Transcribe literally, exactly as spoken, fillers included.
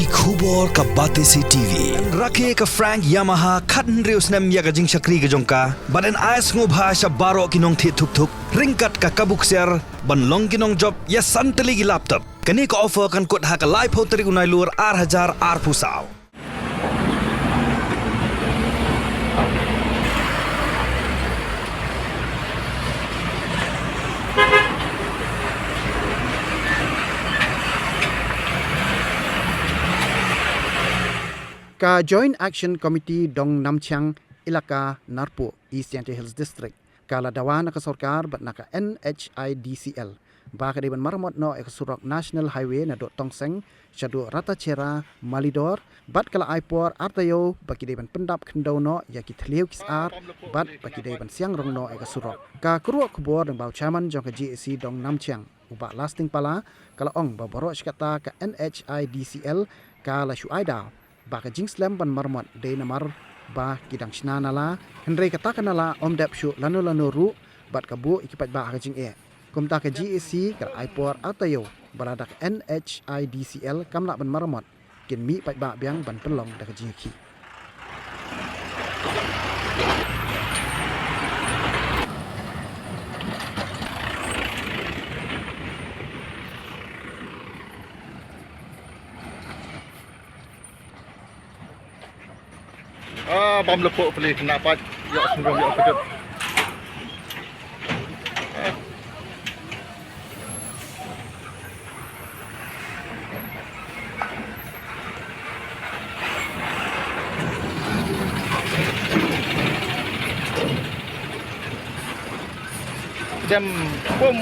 Ki khubor ka Batesi T V. Rakhe ka Frank Yamaha khathynriew snem ïa ka jingshakri ka jong ka. Bad yn ai sngewbha sha baroh ki nongthied thuk thuk ryngkat ka kabu ksiar ban long ki nongjop ïa san tylli ki laptop. Kane ka offer kan kut ha ka laiphew tarik u Nailur ar hajar arphew saw. Ka Joint Action Committee Dong Namchiang, Ilaka Narpuh, East Jaintia Hills District, ka la dawa na ka sorkar bad na ka N H I D C L ba ka dei ban maramot noh ïa ka surok National Highway naduh Tongseng shaduh Ratachera Malidor, bad ka la ai por ar taïew ba ki dei ban pyndap khyndew noh ïa ki thliew ki sar bad ba ki dei ban siang rong noh ïa ka surok. Ka kyrwoh khubor lyngba u chairman jong ka G A C Dong Namchiang, u Bah Lasting Pala, ka la ong ba baroh shi katta ka N H I D C L ka la shu ai daw ba ka jingslem ban maramot dei namar ba ki dang shna nala, hynrei kata ka nala ym dep shuh lano lano ruh bad ka buh ïa ki paidbah ha ka jingeh. Kumta ka G A C ka la ai por ar taïew ba lada ka N H I D C L kam lah ban maramot, kin mih paidbah biang ban pynlong da ka jingïakhih. Ah, bam lepo peli kena pat. Yok sembung yok kejut. Jam pum.